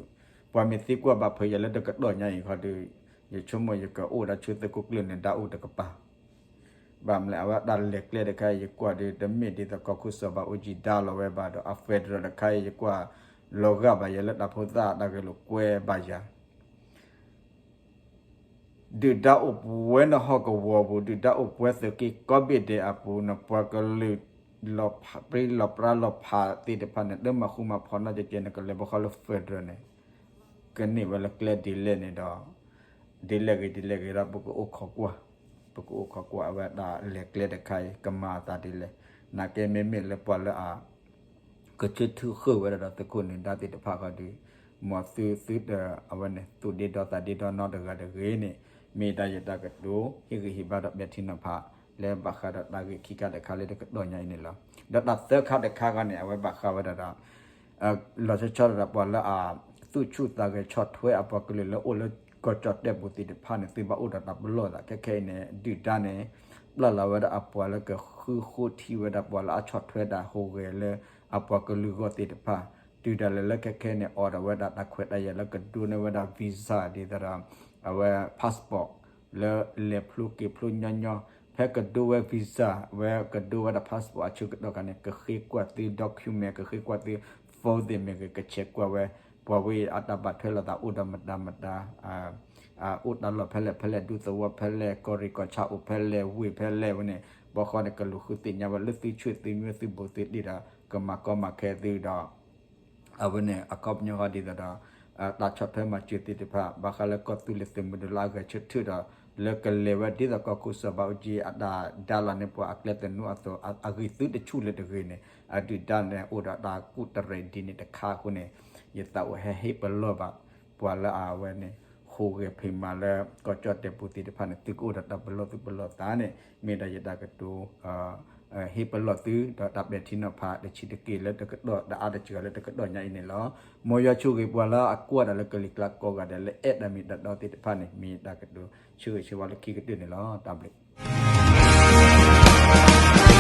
ပှၤမ့ၢ်သံကွၢ်ဘၣ်ဖုးယၤလၢတကတီၢ်ညါအံၤခီဒီး ယဆိကမိၣ်ယကအိၣ်ဒီးဆူသုးခိၣ်ကျၢၢ်နၢၤဒါအိၣ်တကပၤ ဘၣ်မနုၤလဲၣ် အဝဲတၢ်လဲၤကျဲတခါအံၤ ယကွၢ်ဒီး တမ့ၢ်ဒ်သိးကီၢ်ခိၣ်စီၤဘးအူကၠံဒါလီၤဝဲဘၣ်ဒီး အ federal တခါအံၤ ယကွၢ် လီၤဂာ်ဘၣ်ယၤလၢတၢ်ဖိသၣ်တၢ်ဂဲၤလိာ်ကွဲဘၣ်ယၤ ဒုၣ်ဒါအိၣ်ပဝဲနဟီၣ်ကဝီၤပူၤ ဒုၣ်ဒါအိၣ်ပဝဲသုးက့ကိးဘ့ၣ်ဒဲးအပူၤ နပှၤကလုာ် လီၤပြံလီၤပြါလီၤဖးသ့ၣ်တဖၣ်န့ၣ် တမၤဃူမၤဖိးနီတကဲး နကလဲၤဘၣ်ဃီလၢ federal န့ၣ် ကန့ၢ်ဝဲလၢကျဲဒ်လဲၣ်န့ၣ်ဒီး ဒ်လဲၣ်ဂ့ၤဒ်လဲၣ်ဂ့ၤဒီး ပကအိၣ်ခိးကွၢ်, ပကအိၣ်ခိးကွၢ်အဝဲတၢ်လဲၤကျဲတခါအံၤ ကမၤအသးဒ်လဲၣ်. နာ်က့မ့မ့ၢ်လၢပှၤလၢအ ကဆၢထၢၣ်ဃုာ်ဝဲဒၣ်ဒီးသုးခိၣ်နၢၤဒါသ့ၣ်တဖၣ်ဃီဒီး မ်သုသုတ အဝဲန့ၣ် သူၣ်ဒ့ဒီသးဒ့ဒီနီတဂၤတဂ့ၤန့ၣ် မ့ၢ်ဒၣ်ယတၢ်ကတိၤ ဟ့ၣ်ဂံၢ်ဟ့ၣ်ဘါဒီးပဲာ်ထံနီၤဖး လၢဘၣ်ဃးဒီးတၢ်ဂ့ၢ်ခံခါတခါလၢတကတီၢ်ညါအံၤန့ၣ်လီၤ. ဒီးတၢ်သၢခါတခါဃီန့ၣ် အဝဲဘၣ်ဃးဝဲဒၣ်ဒီး လီၤဆီဆီဒီးပှၤလၢအ သူၣ်ဆူၣ်သးဂဲၤဆီၣ်ထွဲအပှၤကလုာ်လၢအိၣ်လၢကီၢ်ကၠီၣ်တဲၣ်ပူၤသ့ၣ်တဖၣ်န့ၣ် သုဘၣ်အိၣ်ဒီးတၢ်ပလီၢ်သး ခဲခဲအံၤန့ၣ် ဒုၣ်ဒါန့ၣ် ပျၢ်လီၤဝဲဒၣ်အပှၤလၢကဃုဃိထံဝဲဒၣ်ပှၤလၢအဆီၣ်ထွဲတၢ်ဟူးဂဲၤလၢအပှၤကလုာ်အဂီၢ်သ့ၣ်တဖၣ်, တုၤဒၣ်လဲာ်လၢခဲခဲန့ၣ် အိၣ်ဒီးဝဲဒၣ်တၢ်ခွဲးတၢ်ယာ်လၢကဒိးန့ၢ်ဝဲဒၣ် visa ဒ်သိးဒီး အဝဲ passport လၢလဲၤဖျိက့ၤဖျိညီညီ, ဖဲကဒိဝဲ visa ဝဲကဒိဝဲဒၣ် passport အဆၢကတီၢ်ခါန့ၣ် ကဃ့ကွၢ်သု document ကဃ့ကွၢ်သု phone သ့ၣ်မ့ၢ်ဂ့ၤ ကဆဲးကွၢ်ဝဲ ပှၤဝဲအံၤအတၢ်ဘၣ်ထွဲလိာ်သးအိၣ်ဒီးမတၤမတၤ အိၣ်တၢ်လီၢ်ဖဲလဲၣ်ဖဲလဲၣ် ဒူသဝီဖဲလဲၣ် ကီၢ်ရ့ၣ်ကီၢ်ဆၣ်အိၣ်ဖဲလဲၣ် ဝ့ၢ်ဖဲလဲၣ်ဝဲန့ၣ် ဘီဃီန့ၣ် ကလူၤဃုသ့ၣ်ညါဝဲလၢသုဆူၣ်သုမံသုဘူးသုတံၢ်ဒီး ကမၤကီမၤခဲသုဒီး အဝဲန့ၣ် အခီပညီဃီဒ်သိးဒီး တၢ်ဆီၣ်ထွဲမၤစၢၤသ့ၣ်တဖၣ် ဘၣ်ဃးလၢကီၢ်သူလ့ၤသုးမုၢ်ဒိၣ်လၢအဂဲၤဆၢထၢၣ်ဒီး လၢကလဲၤဝဲဒ်သိးကီၢ်ခိၣ်စီၤဘးအူကၠံ အတၢ်ဒါလီၤန့ၢ်ပှၤအကျဲသနူအသိး အဂ့ၢ်သုတဆူၣ်လၢတဂ့ၤန့ၣ် အဒုၣ်ဒါန့ၣ် အိၣ်ဒီးတၢ်ကူၣ်တရဲးဒ်န့ၣ်တခါအဃိန့ၣ် ယသးအိၣ်ဟဲဟ့ၣ်ပလီၢ်ဘၣ် ပှၤလၢအဝဲန့ၣ် ဟူးဂဲၤဖံးမၤလၢ ကီၢ်ကၠီၣ်တဲၣ်ပူၤသ့ၣ်တဖၣ်န့ၣ် သုကအိၣ်ဒီးတၢ်ပလီၢ်သူၣ်ပလီၢ်သးန့ၣ် မ့ၢ်ဒၣ်ယတၢ်ကတိၤ ဟ့ၣ်ပလီၢ်သု ဒီးတၢ်ပဲာ်ထံနီၤဖးတဆံးတက့ၢ်လၢတကတီၢ် တအါတစှၤလၢတကတီၢ်ညါအံၤန့ၣ်လီၤ. မ်ယွၤဆိၣ်ဂ့ၤပှၤလၢအကွၢ်တၢ်လၢကလံၤကျါကိးဂၤဒဲးလၢအဲၣ်တၢ်မ့ၢ်တၢ်တီသ့ၣ်တဖၣ်န့ၣ် မ့ၢ်ယတၢ်ကတိၤဆၢဂ့ၤဆၢဝါလၢခံကတၢၢ်န့ၣ်လီၤ. တၢ်ဘျုး